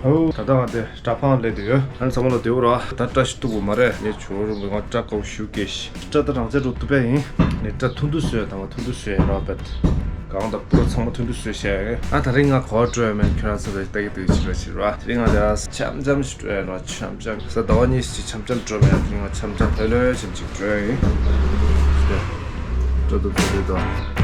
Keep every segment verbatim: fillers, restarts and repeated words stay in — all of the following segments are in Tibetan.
ཨོ། ད་ལྟ་ང་དེ་སྐྲ་ཕང་ལས་དུ་ཡོད། ཨ་ནི་ཚང་མ་ལ་བདེ་པོ་ར། ད་སྐྲ་ཞིག་གཏུབ་དགོས་མ་རེད། ངས་བྱོས་རུང་ང་སྐྲ་དཀར་པོ་ཞུ་སྐྱེས་ཤི། སྐྲ་ད་རང་ཚད་འགྲོ་གཏུབ་པ་ཡིན། ངས་སྐྲ་ཐུང་ཐུང་བཟོས། ད་ང་ཐུང་ཐུང་བཟོས་ར་བད། གང་ལྟར་པུ་ར་ཚང་མ་ཐུང་ཐུང་བཟོས་བྱས་ཡིན། ཨ་ད་རིང་ང་གོ་བ་སྤྲོད་མེད། ཁྱོད་རང་ཚོ་ལ་ལྟ་གི་འདུག་ཕྱི་ར་ཕྱི་ར། དེ་རིང་ང་དེ་ར་འཆམ་འཆམ་ཞིག་སྤྲོད་ཡིན་ར། འཆམ་འཆམ་ས་ཟླ་བ་གཉིས་ཤིག་འཆམ་འཆམ་སྤྲོད་མེད། དེ་རིང་ང་འཆམ་འཆམ་ལྷོད་ལྷོད་འཆམ་ཅིག་སྤྲོད་ཡིན། སྤྲོད་དུ་སྤྲོད་དུ་དང་།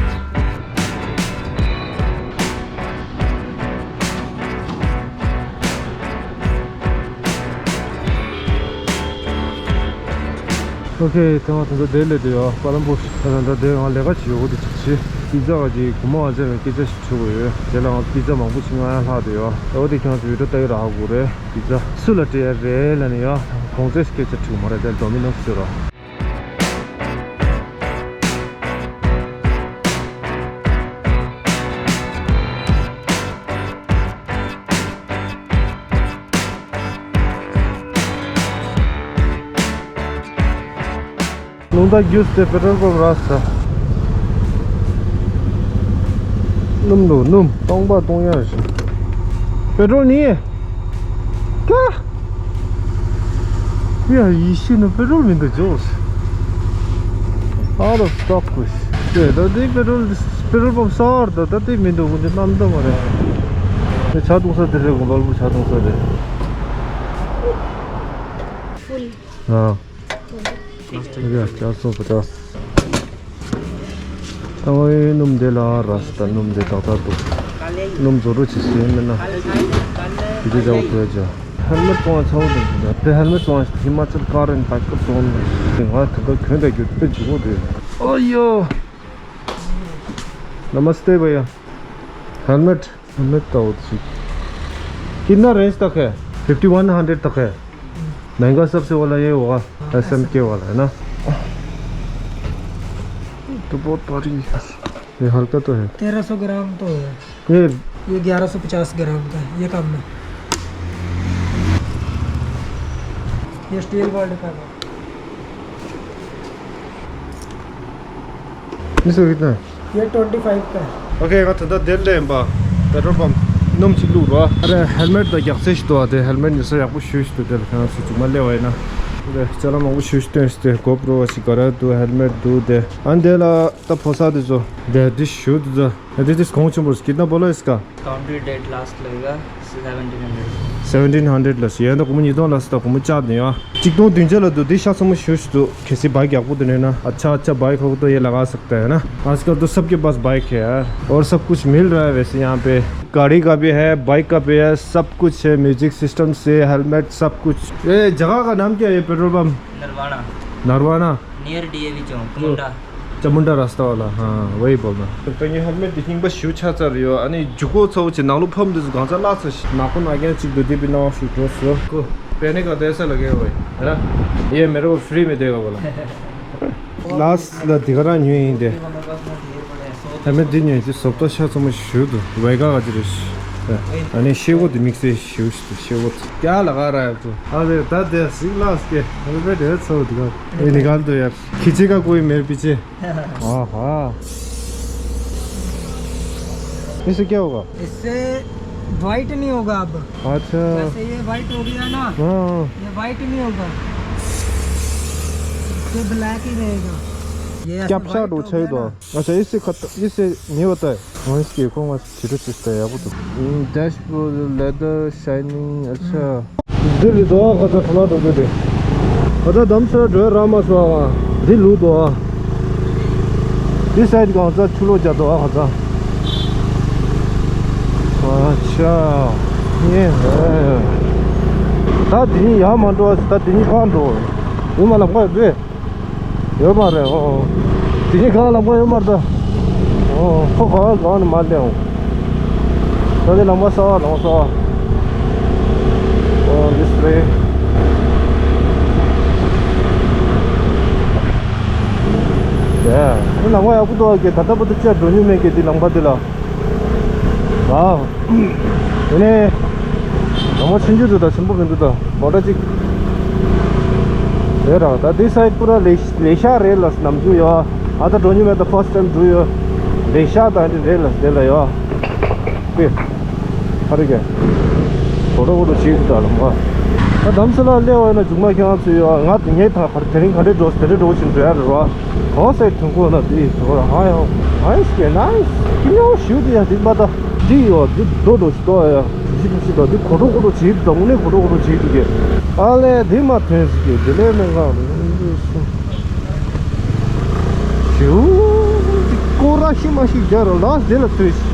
ཨོ་ཁེ། ཐེངས་མ་ད་ལྟ་དེ་ལས་དེ་ཡོད། པ་ལམ་པུར། ད་ལྟ་དེ་ང་ལས་ཀ་བྱེད་ཡོད་དེ་ཅིག་བྱེད། པི་ཛ་ག་ཅིག་སྒོར་མོ་ཨ་ཅག་མེད་སྐད་ཆ་ཞིག་དྲི་དགོས་ཡོད། དེ་ལ་ང་པི་ཛ་མང་པོ་ཞིག་མངགས་ཡ་ལྷག་དེ་ཡོད། ཨོ་དེ་ཁྱོད་ཚོ་བི་ཌིའོ་ལྟ་གི་རག་དགོས་རེད། པི་ཛ་སུ་ལ་སྤྲད་ཡ་རེད་ལབ་ནས་ཡོད། གོང་ཚད་སྐད་ཆ་དྲི་དགོས་མ་རེད། དེ་ཌོ་མི་ནོ་སི་ཟེར་རོ། རླུང་རྟ་བརྒྱུད་དེ་པེ་ཊོལ་པམ་རག་ས། སྣུམ་འདུག་སྣུམ་སྟོང་པ་སྟོང་ཡག་ཞིག་པེ་ཊོལ་ནི། ཀ་ཡ་ཡེ་ཤེས་ནི་པེ་ཊོལ་མི་འདུག་ཇོ། Out of stock ཀུ་ཤི། དེ་ད་དེ་པེ་ཊོལ་པེ་ཊོལ་པམ་གསར་ད་ད་དེ་མི་འདུག་ཀུ་འདི་གནམ་ད་མ་རེད། དེ་ཇ་བཏུང་ས་དེ་རེད། གོང་བལ་པོ་ཇ་བཏུང་ས་རེད། Full. ཨ། Full. ཡ་ཇ་སོ་པ་ད། ད་ངའི་སྣུམ་དེ་ལ་ར་སི་ད་སྣུམ་དེ་ཏག་ཏག་འདུག་སྣུམ་བཟོ་འདྲ་བྱེད་ཤེས་མེད་ན། དེ་དེ་ཇ་བོ་ཐོས་ཇ། ཧེལ་མེཊ་གཏོང་བ་ཚ་བོ་དང་དེ་ཧེལ་མེཊ་གཏོང་བ་ཧི་མ་ཅལ་ཀར་ཨེན་ཌི་བེག་ཨབ་གཏོང་ནས་ང་ད་ལྟ་གྱོན་ད་གྱོད་དཔེ་འཇིགས་པོ་དེ། ཨོ་ཡོ། नमस्ते भैया। Helmet helmet का वो तो कितना रेंज तक है? फिफ्टी वन हंड्रेड तक है। महंगा सबसे वाला ये होगा, एस एम के वाला है ना। तो बहुत भारी है। ये हल्का तो है। तेरह सौ ग्राम तो है। ये ये ग्यारह सौ पचास ग्राम का है, ये कम है। ये स्टील वर्ल्ड का है। इसका कितना है? ये ट्वेंटी फ़ाइव का है। ཨོ་ཁེ། ང་ད་ལྟ་དེར་སླེབས་ཡིན་པ། པེ་ཊོལ་པམ་སྣུམ་ཞིག་བླུགས་རོགས། ཨ་རེ། ཧེལ་མེཊ་དང་རྒྱག་རྩེ་ཞིག་འདུག་ཨ། དེ་ཧེལ་མེཊ་ཉོ་ས་ཡག་པོ་ཞེ་ཞིག་འདུག་དེ་ལ་ཁྱེད་རང་ཚོ་མཇུག་མ་སླེབས་པ་ཡིན་ན། དེ་ཅ་ལག་མང་པོ་ཞེ་ཞིག་བཏོན་ཟེར་ཏེ། གོ་པྲོ་ཞིག་ག་རེ་འདུག་ཧེལ་མེཊ་འདུག་དེ་ཨ་འདི་ལ་ད་ཕོ་གསར་དེ་ཚོ་དེ་འདི་ཞུ་དེ་ཚོ། དེ་དེ་གོང་ཆེན་པོ་कितना बोला इसका? काउंट्री डेट लास्ट लगेगा सेवनटीन हंड्रेड। སེ་ཝན་ཊིན་ཧན་ཌེཌ་ལ་ཞེ་ཡང་ད་སྒོར་མོ་ཉིས་སྟོང་ལ་ས་ད་སྒོར་མོ་བཅག་ནས་ཡ། གཅིག་སྟོང་བདུན་བརྒྱ་ལ་འདུག་འདི་ཤ་ཚ་མོ་ཞེ་ཞིག་འདུག་གལ་སྲིད་བའིཀ་ཡག་པོ་འདུག་ནས་ན། अच्छा अच्छा बाइक हो तो ये लगा सकते हैं ना। आजकल तो सबके पास बाइक है यार, और सब कुछ मिल रहा है वैसे यहाँ पे। गाड़ी का भी है, बाइक का भी है, सब कुछ है, म्यूजिक सिस्टम से हेलमेट सब कुछ। ये जगह का नाम क्या है, petrol pump? Narwana. Narwana. Near DAV Chowk, कुमुंडा। चामुंडा रास्ता वाला, हाँ, वही बोल रहा। तो ये हेलमेट दिखने बस शू छा चल रही हो, अने जुको छो चे नालू फम दे गांजा ला से ना को ना गया चिक दे भी ना शू ड्रेस को। पहने का तो ऐसा लगेगा भाई, है ना? ये मेरे को फ्री में देगा बोला। लास्ट ला दिखा रहा नहीं है। हेलमेट दिन नहीं, सोता शा तुम शू दो, वेगा का दृश्य। अने शेगो दिमिक से शू, शेगो। क्या लगा रहा है तू? अरे, दस दे, सिंगलास के हेलमेट है, सौ दिखा। ये निकाल दो यार। खींचेगा कोई मेरे पीछे? आहा। इससे क्या होगा? इससे वाइट नहीं होगा अब। अच्छा। जैसे ये वाइट हो गया ना, हाँ। ये वाइट नहीं होगा, ये ब्लैक ही रहेगा। ये ऐसे क्या पछाड़ व्हाइट हो उछाई गया दो? ना। अच्छा, इससे खत-, इससे नहीं होता है। हाँ, इसकी एक और चीज़ तो है, वो तो। हम्म, डैशबोर्ड, लेदर, शाइनिंग, अच्छा। འདི་རི་དོ་ཨ་ཁ་ཚ་ཁ་ལ་འགྲོ་གི་རེད། ཁ་ཚ་འདམ་སར་འགྲོ་ར་མ་སོང་ཨ། འདི་ལུག་དོ་ཨ། འདི་སའིད་གང་ཚ་ཆུ་ལོག་རྒྱག་དོ་ཨ་ཁ་ཚ། ཨ་ཆ། ངས་ཧེ། ད་འདི་གཉིས་ཡར་མ་འགྲོ་ཨ། ད་འདི་གཉིས་ཕར་འགྲོ། འོ་མ་ལ་མཁར་བེ། ཡོད་མ་རེད། ཨོ། དེ་གཉིས་གང་ལམ་ཁ་ཡོད་མ་རེད་ད། ཨོ། ཁོ་གང་གང་ནས་མ་སླེབས་འོང་། ད་དེ་ལམ་ཁ་གསར་པ་ལམ་ཁ་གསར་པ། ཨོ། this way. ཡ། དེ་ལམ་ཁ་ཡག་པོ་འདུག་ཨ། ཀྱེ་ད་ལྟ་བར་དུ་ཅིག་འགྲོ་མྱོང་མེད་ཀྱེ་དེ་ལམ་ཁ་དེ་ལ། ཨ། དེ་ནས། ལམ་ཁ་ཆུང་ཆུང་འདུག་ད། ཆེན་པོ་མི་འདུག་ད། མོ་ཊ་གཅིག་རེད་ར། ད་འདི་སའིད་པུ་ར་ལས་ལས་ཤག་རེད་ལ། ནམ་རྒྱུན་ཡོད། ཨ་ད་འགྲོ་མྱོང་མེད་ད། ཕར་སི་ཊི་ཊའིམ་འགྲོ་ཡོད། ལས་ཤག་ད་འདི་རེད་ལ། དེ་ལ་ཡོད། ཀི། ཧ་རི་ཀེ། འགྲོ་འགྲོ་འགྲོ་བྱེད་ཀྱི་འདུག་ལམ་ཁ། ད་དམ་སེ་ལ་སླེབས་པ་ཡིན་ན་མཇུག་མ་ཁྱེད་རང་ཚོས་ཡོད། ང་ངས་ད་བར་དེ་རིང་ག་འདྲས་འགྲོ་དེ་འདྲས་འགྲོ་བཞིན་འགྲོ་ཡ་རེད་བ། གང་ཟེར་དུས་འཁོར་ན་དེ་ཡིན་ཟེར་བ། ཧ་ཡང་ནའིས་ཀྱི་ནའིས་སྐྱིད་ཉོག་ཞུ་དེ་ཡ་དེ་མ་ད་འདི་ཡོད་འདི་འགྲོ་འགྲོ་ཞིག་ཏོ་ཡ་ཞིག་ཞིག་ད་འདི་གོ་འགྲོ་གོ་འགྲོ་བྱེད་དུ་ད་དངོས་གནས་གོ་འགྲོ་གོ་འགྲོ་བྱེད་དུ་གི་ཨ་ལས་དེ་མ་ཐོན་ཟིག་གི་དེ་ལས་མེད་ང་། ཞེའུ། སྐོར་ར་ཤི་མ་ཤི་རྒྱ་ར་ལགས་དེ་ལ་ཐོས་ཤི།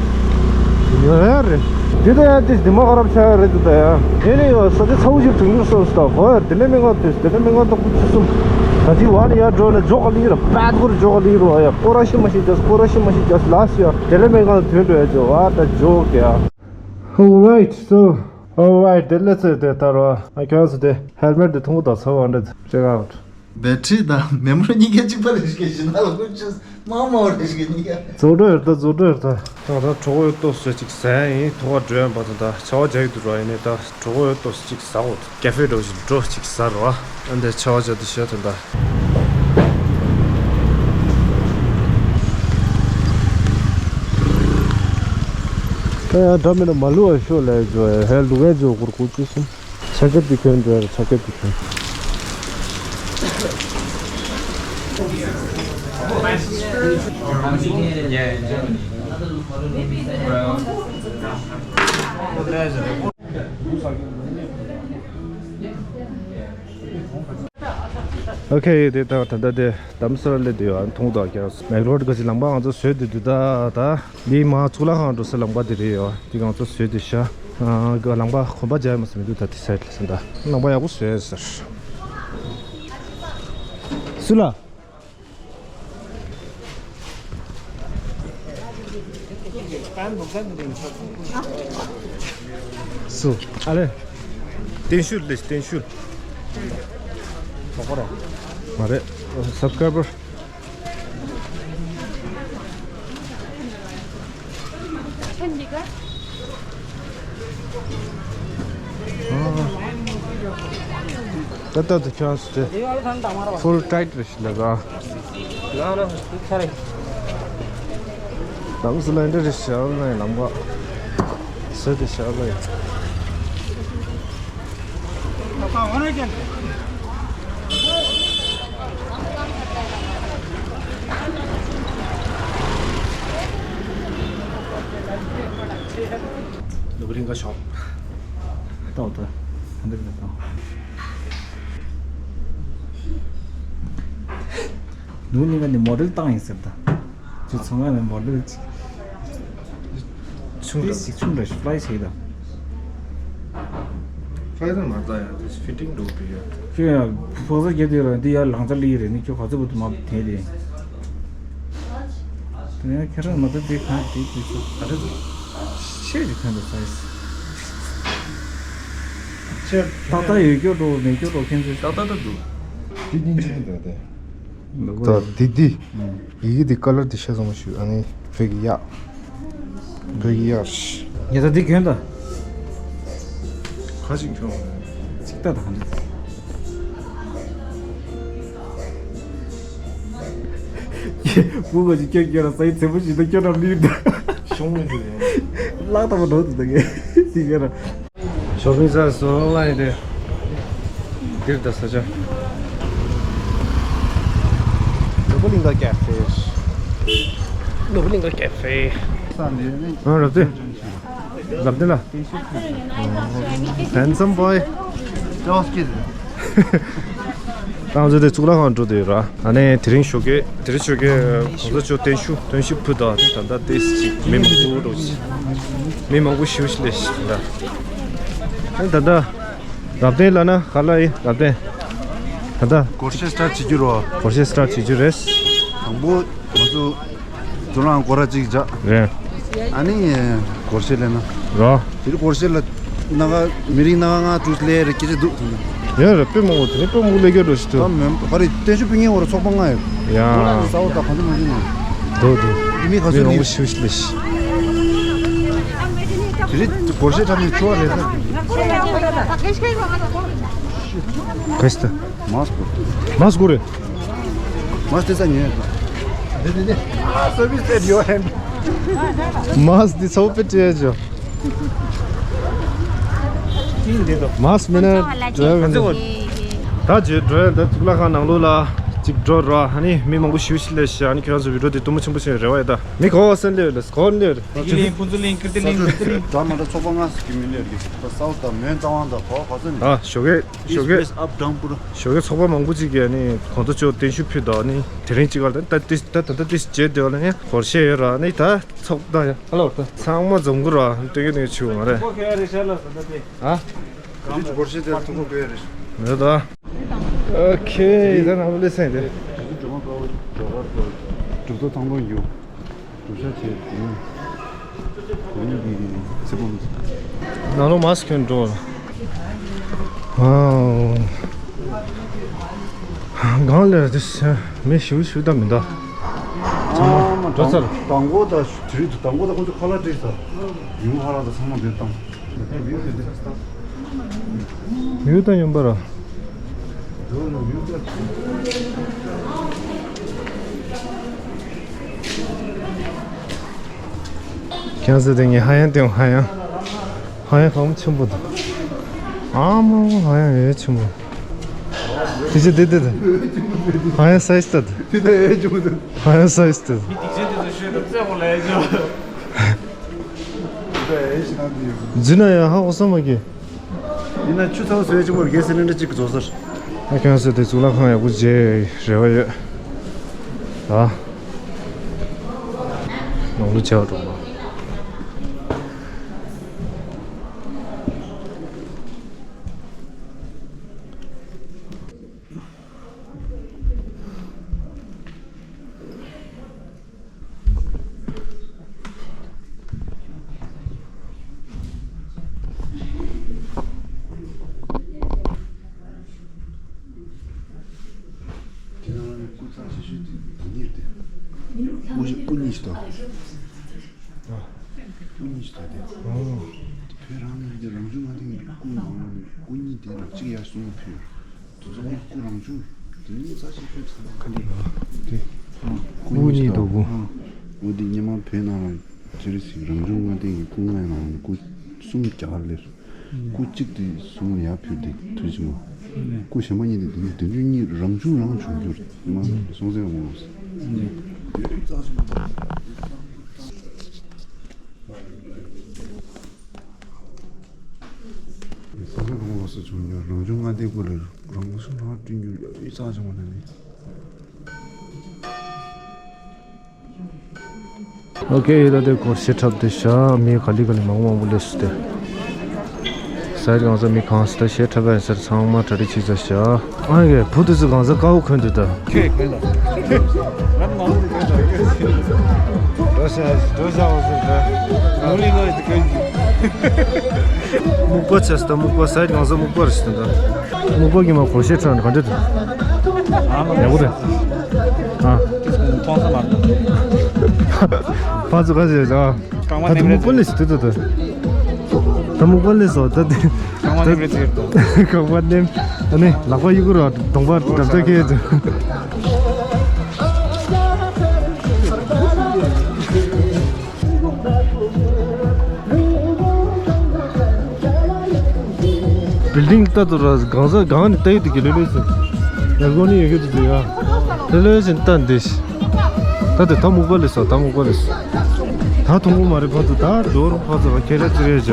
ཡོད་རེད། དེ་ལྟ་ཡང་དེ་དེ་མ་ཁ་རབ་ཆགས་ཡ་རེད་དེ་ད་ཡང་། དེ་ནས་ཡང་ས་ཆ་ཚ་བོ་ཞིག་དུང་ཕྱུར་སོང་སྟ་གོ་ཡ་དེ་ལས་མི་ང་ཐོས་དེ་ལས་མི་ང་ཐོག་ཁུ་ཆུ་སུམ། ད་དེ་བ་ནི་ཡར་འགྲོ་ན་འཇོག་ག་ལི་ར་པད་གོར་འཇོག་ག་ལི་ར་ཡ་སྐོར་ར་ཤི་མ་ཤི་རྒྱ་སྐོར་ར་ཤི་མ་ཤི་རྒྱ་ལགས་ཡ་དེ་ལས་མི་ང་ཐོན་འགྲོ་ཡ་འཇོག་བ་ད་འཇོག་ཡ། Alright, so, alright, let's say དེ་ལྟར་བ་ཁྱོད་ཚོ་དེ་helmet དེ་ཐུང་པོ་དང་ཚ་བོ་འདྲ་check out. བེ་ཊི་རི་དང་མེ་མོ་རི་གཉིས་ཀ་གཅིག་པ་རེད་ཤག་ཞིག་ན་ལ་ཀུན་ཆུ་མང་མང་རེད་ཤག་གཉིས་ཀ། རྫོགས་འགྲོ་ཡོད་ད་རྫོགས་འགྲོ་ཡོད་ད། ད་ད་གྲོགས་ཡོད་ཏོ་སོད་ཅིག་ཟ་ཡིན་ཐོག་ཁ་འགྲོ་ཡོད་པ་ད་ད་ཆ་བ་རྒྱག་གི་འདུག་ར། ཡིན་ནའི་ད་གྲོགས་ཡོད་ཏོ་ཅིག་ཟ་འོ་ཀེ་ཧྥེ་འགྲོ་ཞིག་འགྲོ་ཅིག་ཟ་ར་བ། ཨ་འདི་ཆ་བ་རྒྱག་དུ་ཤ་ད་ད། ད་ཡང་འདྲ་མིན་ན་མ་ལུ་བ་ཤོ་ལས་ཇོ་ཧེ་ལུ་གའི་ཇོ་གུར་གུར་ཅི་སུམ། ཆ་ཁེབས་དེ་གྱོན་འགྲོ་ཡ་ཆ་ཁེབས་དེ་གྱོན། ཨོ་ཁེ། དེ་ད་ད་ལྟ་དེ་དམ་སེ་ལ་སླེབས་དུས་ཡང་མཐོང་དང་ཀྱང་མེག་ལོར་ག་ཅིག་ལམ་ཁ་ང་ཚོ་བཟོས་དུས་དུས་ད་ད་འདི་མ་གཙུག་ལག་ཁང་འགྲོ་སའི་ལམ་ཁ་དེ་རེད་ཡོད། དེ་ང་ཚོ་བཟོས་དུས་ཤ་ག་ལམ་ཁ་གོམ་པ་རྒྱག་ཡ་མ་ཟེར་མི་འདུག་ད་དེ་སའིད་ལ་ཟིན་ད་ལམ་ཁ་ཡག་པོ་བཟོས་ཟེར། སུ་ལ། སུ། ཨ་ལེ། བརྟན་བཞུགས་ལེ་བརྟན་བཞུགས། གྲོགས་པོ་རེད། མ་རེད། སབ་སི་ཀ་རའི་བར། ད་ལྟ་དུ་ཁྱོད་ཚོ་དེ་ཕུལ་ཊའིཊ་རེད་ཤག་ལབ་ཨ། ལམ་སེ་ལ་འདི་རེད་ཤག་ལ་ཡིན་ལམ་ག་སེ་དེ་ཤག་ལ་ཡིན། ནུབ་གླིང་ག་ཤོག་ཏོག་ཏོ། ཧན་དེ་ལ་ཏོག་ནུབ་གླིང་ག་ནི་མོ་ཌེལ་བཏང་ཡིན་ཟེར་ད། ཅི་ཚང་མ་ནི་མོ་ཌེལ་ཅིག་ཆུང་ར། ཅིག་ཆུང་ར་ཤི་ཕ་ལའི་བྱེད་ད། ཕ་ལའི་ད་མ་ད་ཡ་དེ་ཕི་ཊིང་འགྲོ་བི་ཡ། ཁྱོད་ཡ་ཕོག་ས་རྒྱབ་དེ་ར་འདི་ཡ་ལང་ཚ་ལི་རེད་ནི་ཁྱོད་ག་ཚོད་བུ་དུ་མ་དེ་རེད། དེ་ནས་ཁྱེད་རང་མ་ད་དེ་གང་དེ་དུས་སུ་ག་འདྲ་འདུག་ཤེས་ཀྱི་ཁོན་དུ་ས་ཡིས། ཤེས་ཏག་ཏག་ཡོད་སྐྱོ་འགྲོ་མེད་སྐྱོ་འགྲོ་ཁྱེད་ཚོས། ཏག་ཏག་ཏག་འདུག་དེ་ཉིན་ཅི་འདུག་དེ། ད་དེ་དེ། ཡི་གེ་དེ་ཀ་ལར་དེ་ཤ་ཚང་མ་ཞུ་ཨ་ནི་བོད་ཀྱི་གཡག་བོད་ཀྱི་གཡག་ངས་ད་འདི་གྱོན་ད། ག་ཞིག་གྱོན་པ་རེད། ཚིག་ད་ད་ག་འདྲ། བུ་ག་ཅིག་སྐྱོ་སྐྱོ་ལ་ས་ཡི་ཚེ་པོ་ཞིག་ད་སྐྱོ་ར་མི་ཡོད་ད། ཤོང་མི་འདུག་ཡང་། ལག་ད་པ་འགྲོ་འདུག་ད་གས་དེ་གས་ར། ཤོ་པིང་སེན་ཊར་སུ་ལ་ཡིན་ཏེ། འདིར་ད་ས་ཆ། ནོར་བུ་གླིང་ག་ཀེ་ཧྥེ། ནོར་བུ་གླིང་ག་ཀེ་ཧྥེ། ཨ་རབ་ཏེ། རབ་ཏེ་ལ། Handsome boy. ད་ང་ཚོ་དེ་གཙུག་ལག་ཁང་འགྲོ་དུས་ར། ཨ་ནི་དེ་རིང་ཞོགས་ཀས་དེ་རིང་ཞོགས་ཀས་གོང་ས་མཆོག་བརྟན་བཞུགས་བརྟན་བཞུགས་ཕུལ་དང་ད་ལྟ་ཏེས་ཅིག་མི་མང་པོ་འགྲོ་ཅིག་མི་མང་པོ་ཞེ་པོ་ཅིག་སླེབས་ཤག་ད། ད་ལྟ་རབ་བརྟན་ལབ་ན་ག་ལབ་ཡིན་རབ་བརྟན། ད་ལྟ་སྒོར་གཞས་སི་ཊར་བྱེད་རྒྱུ་རོ། སྒོར་གཞས་སི་ཊར་བྱེད་རྒྱུ་རེད། དང་པོ་ང་ཚོ་ཇོ་ལང་སྒོར་ར་གཅིག་བྱ། རེད། ཨ་ནི་སྒོར་གཞས་ལེན་ན། རོ། དེ་རིང་སྒོར་གཞས་ལ་ན་ག་མི་རིགས་ན་ག་ང་དྲུག་ལས་རེ་སྐད་ཆ་འདུག་ཐོན་ཡོད་རེད། དཔེ་མང་པོ་དེ་རིང་དཔེ་མང་པོ་ལས་ཀ་འགྲོ་ཞིག་ད་ཐུབ། མེད་ག་རེ་བརྟན་བཞུགས་ཕུལ་མཁན་འོ་ར་ཚོགས་པ་ལྔ་ཡོད། ཡ། ས་འོག་དང་གང་ཚོད་མང་ཚོད་ན། འདུག་འདུག་མི་ག་ཚོད་མི་མང་པོ་ནི་ཞིག་ལས་ཤིག་དེ་རིང་སྒོར་གཞས་འཁྲབ་ནས་ཁྱོ་རེད་ད། ག་ཞིག་ད། མཱ་སི་ཀོ་རེད། Mask is in your hand. Mask འདི་ཚོ་པེ་ཏྲེ་ཇོ། མཱ་སི་ཀི་མེད་ན་འགྲོ་ཡ་མི་འདུག་ད་རྗེས་འགྲོ་ཡ། ད་གཙུག་ལག་ཁང་ནང་ལོགས་ལ་གཅིག་འགྲོ་ར། ཨ་ནི་མི་མང་པོ་ཞེ་པོ་ཅིག་སླེབས་ཤག་ཨ་ནི་ཁྱོད་རང་ཚོ་བི་ཌི་ཡོ་དེ་སྟོན་པ་ཆེན་པོ་ཞིག་རེ་བ་ཡོད། ད་མི་ག་པར་སླེབས་ཡོད། ག་པར་སླེབས་ཡོད། ཕུན་ཚོགས་གླིང་། ཀིརྟི་གླིང་། ཀིརྟི་གླིང་། འདྲ་མ་འདྲ་ཚོགས་པ་ལྔ་ཟེར་གྱི་མི་སླེབས་ཀྱི། ད་སའུ་ཐི་དང་མོན་རྩ་བ་དང་བ་ག་ཚོད་ནི། ཨ་ཞོགས་ཀས་ཞོགས་ཀས། ཨབ་ཌའུན་པུ་ར། ཞོགས་ཀས་ཚོགས་པ་མང་པོ་ཅིག་གིས་ཨ་ནི་གོང་ས་མཆོག་བརྟན་བཞུགས་ཕུལ་དང་ནི་དེ་རིང་གཅིག་ག་ད་ད་ཏིས་ད་ད་ད་ཏིས་བྱས་དེ་བ་ལ་ནི་སྒོར་གཞས་ཡོད་ར། ནི་ད་ཚོགས་ད་ཡ་ཧ་ལོ། ད་ཚང་མ་འཛོམས་གི་ར། སྟོན་གི་ནི་ཆུ་མ་རེད། ཨ། ཁྱོད་ཀྱི་སྒོར་གཞས་དེ་ཐུག་གོ་གི་རེད། མེད་ད། ཨོ་ཁེ། ད་ནང་ལ་སེང་དེ། གྲུབ་ཐོབ་ཐང་པོ་ཡོད། གྲུབ་ཤ་ཆེ་དེ། ནང་ལོགས་མ་སི་ཁྱོན་འགྲོ། ཨའོ། གང་ལས་དེ་མི་ཞུ་ཞུ་ད་མི་འདུག་ཚང་མ་འགྲོ་ཚར། དང་པོ་ད་དེ་རིང་དང་པོ་ད་ཁོང་ཚོ་ཁ་ལག་སྤྲད་ས། ཡུང་ཧ་ལ་ད་ཚང་མ་འདིར་བཏང་། ཡུལ་དང་ཡོང་པ་ར། ཁྱེད་ཚོ་དེ་ངས་ཧ་ཡང་སྟོན། ཧ་ཡང་། ཧ་ཡང་གང་ཆེན་པོ་འདུག་ཨ་མ་ཧ་ཡང་ཡོད་ཆེན་པོ། དེ་ཅི་དེ་དེ་དེ། ཧ་ཡང་སའི་ཛི་ད་དེ། དེ་ད་ཡོད་ཆེན་པོ་འདུག་ཧ་ཡང་སའི་ཛི་ད་དེ། མི་སྡིག་ཅན་དེ་ཚོ་ཤོད་དུ་བཙལ་བ་ལས་ཅོ། འཛུལ་ན་ཡང་ཧ་གོ་ས་མ་གི། ཡིན་ན་ཆུ་ཚ་བ་བཟོས་ཅིག་མོར་རྒྱལ་སྲིད་ལེན་འདྲ་གཅིག་གི་རྫོགས་ཟེར། ཨ་ཁྱོད་ཚོ་དེ་གཙུག་ལག་ཁང་ཡག་པོ་མཇལ་རེ་བ་ཡོད། ད་ནང་ལོ་མཇལ་བ་འགྲོ་མ། དེ་ནང་ལ་སྐུ་གཙང་ཆེ་ཤོས་དེ་འདི་གཉིས་རེད། སྐུ་སྐུ་གཉིས་ཤིག་དང་། སྐུ་གཉིས་ཤིག་དང་དེ། བོད་རང་ནས་དེ་རང་བྱུང་ང་དེ་སྐུ་ནང་ལ་སྐུ་གཉིས་དེ་ལ་གཅིག་ཡར་སོང་ཕུལ། དེ་ཚོ་ངས་སྐུ་རང་བྱུང་། དེ་ནི་རྩ་ཆེ་ཤོས་ཚང་མ་ག་འདི་དེ་སྐུ་གཉིས་དོ་པོ། འོ་དེ་སྔོན་མ་བོད་ནང་ལ་ཅི་རེད་ཟེར། རང་བྱུང་ལྔ་ལྡན་གྱི་སྐུ་ལྔ་ཡི་ནང་ནས་སྐུ་གསུམ་རྒྱ་གར་སླེབས། སྐུ་གཅིག་དེ་བཟུང་ཡར་ཕུལ་ཏེ་དུས་ཕྱི་མ། སྐུ་གཞན་པ་གཉིས་དེ་དེ་དེ་ཚོ་གཉིས་རང་བྱུང་རང་བྱུང་རྒྱུ་རེད། མ་སོང་ཚེ་འོང་། སོ་སོ་རང་ལོགས་སུ་བྱུང་ཡོད། རང་བྱུང་ལྔ་ལྡན་སྐུ་ལ་རང་བྱུང་རང་བསྐྲུན་རྒྱུ་ཡོད་རྩ་བྱུང་བ་ནི་ནི། ཨོ་ཁེ། ད་དེ་སྒོར་གཞས་འཁྲབ་དེ་བཞག་མི་ག་ལེ་ག་ལེ་མང་པོ་མང་པོ་སླེབས་སོང་སྟེ། ས་ཡ་གང་ས་མི་གང་ས་ད་གཞས་འཁྲབ་པ་ཡིན་ཟེར་ཚང་མ་གྲ་སྒྲིག་བྱས་ཚར་བཞག་ཨ་ཡེ་བུ་དེ་ཚོ་གང་ས་དཀར་པོ་གོན་འདུག་ད། ཁྱོད་གོན་ད། ང་མང་པོ་གོན་ད། འགྲོ་ཤག་འགྲོ་ཤག་འོ་ཟེར་ད། ནོར་ལི་ནོར་ལི་གོན་གྱི། སྨུག་པ་ཆགས་སོང་ད། སྨུག་པ་ས་ཡ་གང་ས་སྨུག་པ་རེད་ཟེར་ད། སྨུག་པ་གིས་མ་སྒོར་གཞས་འཁྲབ་ན་ག་འདྲ་འདུག་ཡག་པོ་རེད། ཨ། མཐོང་ས་མ་རེད། ཕར་ཚུར་ག་ཟེར་ཨ། རྐང་པ་ད་དེ་སྨུག་པ་སླེབས་སོང་། དེ་ད་ད། ད་སྨུག་པ་སླེབས་སོང་ད་དེ། རྐང་པ་སྣེམ་རེད་ཟེར་ད། རྐང་པ་སྣེམ། ཨ་ནི་ལག་པ་གཡུག་རོགས། གདོང་པ་འགྲམ་ལྕག་ཁེལ་ཚུལ། བིལ་ཌིང་ལྟ་དུ་ར་གང་ས་གང་ནས་ལྟ་ཡི་དེ་གི་ལོས་ལོས་སོང་། ཡར་སྒོ་ནས་ཡོད་གི་དུ་ཡ། ལོས་ལོས་ཟིན་ལྟ་འདི། ད་དེ་ད་སྨུག་པ་སླེབས་སོང་། ད་སྨུག་པ་སླེབས་སོང་། ད་ཐུང་ངུ་མ་རེད། ཕར་ཚུར་ད་འགྲོ་རུང་ཕར་ཚུར་ཁྱེད་ར་ཙི་རེད་ཇ།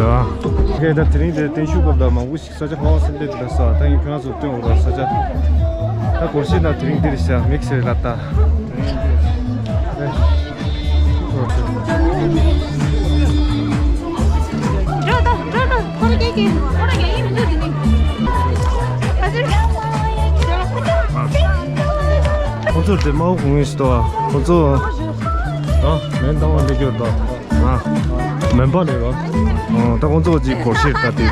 ཁྱེད་ད་དེ་རིང་དེ་བརྟན་བཞུགས་སྐབས་ལ་མང་པོ་ཞིག་ས་ཆ་ཧ་ཧ་སེམས་ལེ་དེ་ལ་ས། ད་ཡིན་ཁྱོད་རང་ཚོ་སྟོན་འོང་ར་ས་ཆ། ད་སྒོར་གཞས་ན་དེ་རིང་འདིར་ཤ་མིག་སེར་ལ་ལྟ། འགྲོ་ད་འགྲོ་ད། ཁོ་ར་སྐད་སྐད་ཁོ་ར་སྐད་ཡིན་མི་འདུག་དེ་ནི། ཨ་ཙི། ཁོ་ཚོ་དེ་མ་འོ་གོང་ངས་ཤི་ཏོ། ཁོ་ཚོ། ཨ། མེན་ཏང་བ་འདི་སྐྱོར་དོ། ཨ། མེན་པ་ནས་རོ། ཨ། ད་ཁོ་ཚོ་ཅིག་སྒོར་གཞས་ལྟ་དེ།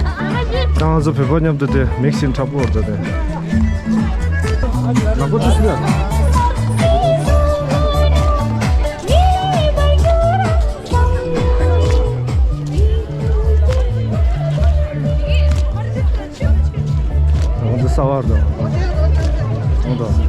ད་ང་ཚོ་བོད་པ་མཉམ་དུ་དེ་མིག་སིན་འཁྲབ་སྐོར་དོ་དེ། ནག་པོ་ཅི་ཞིག་ཡ། ང་ཚོ་ས་བར་དང་། ང་དང་།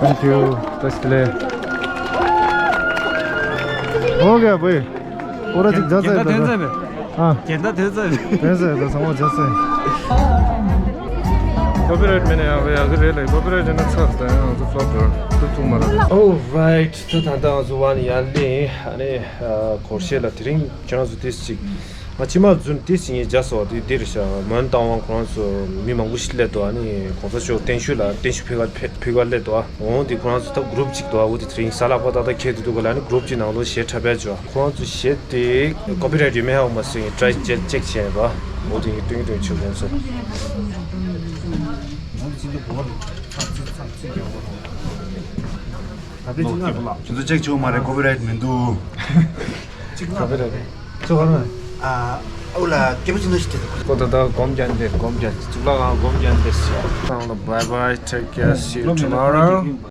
Thank you. That's clear. हो गया भाई। पूरा चिक जा ཁྱེད་ད་དེ་ཚ་ཚ་མེད། ཨ། ཁྱེད་ད་དེ་ཚ་མེད། དེ་ཚ་ད་ཚང་མ་ཇ་ཚ། ཀོ་པི་རའིཊ་མེད་ན་ཡག་པོ་ཡག་གི་རེད་ལ། ཀོ་པི་རའིཊ་ཡིན་ན་ཚར་ད་ཡང་ང་ཚོ་ཕློབ་འགྲོ་ཐུབ་ཐུབ་མ་རེད། Alright. ད་ད་ད་ང་ཚོ་ཝན་ཡར་ལི་ཨ་ནི་སྒོར་གཞས་ལ་དེ་རིང་ཁྱེད་རང་ཚོ་ཏིས་ཅིག་ང་ཕྱི་མ་རྫུན་ཏིས་ཅིག་ངས་ཇ་སོ་དེ་འདིར་ཤ་མོན་རྟ་དབང་ཁོ་རང་ཚོ་མི་མང་པོ་ཞིག་སླེབས་འདུག་ཨ་ནི་གོང་ས་མཆོག་བརྟན་བཞུགས་ལ་བརྟན་བཞུགས་ཕུལ་ག་ཕུལ་ག་སླེབས་འདུག་འོང་དེ་ཁོ་རང་ཚོ་ད་གུ་རུབ་ཅིག་འདུག་འོ་དེ་དེ་རིང་གཟའ་ལྷག་པ་ཏག་ཏག་འཁེལ་དུ་འདུག་ག་ལ་ནི་གུ་རུབ་ཅིག་ནང་ལོགས་གཞས་འཁྲབ་པའི་ཇོ། ཁོ་རང་ཚོ་གཞས་དེ་ཀོ་པི་རའིཊ་ཡོད་མེད་ཧ་གོ་མ་སོང་། ངས་ཊི་རའི་ཅེག་ཅེག་བྱས་པ། འོ་དེ་ངས་སྟོན་གྱི་སྟོན་ཆོག་ཁོང་ཚོ། ཁྱོད་ཚོ་ཅེག་བྱུང་མ་རེད། ཀོ་པི་རའིཊ་མི་འདུག་ཀོ་པི་རའིཊ་ཅོ་ག་ན། ཨ། ཨོ་ལ་སྐད་པ་ཅི་ནོ་ཞིག་དེ། ཁོ་ད་ལྟ་སྒོམ་རྒྱག་འདིར་སྒོམ་རྒྱག་གཙུག་ལག་ཁང་སྒོམ་རྒྱག་འདིར་ཤག་ལ། Bye bye, take care, see you tomorrow.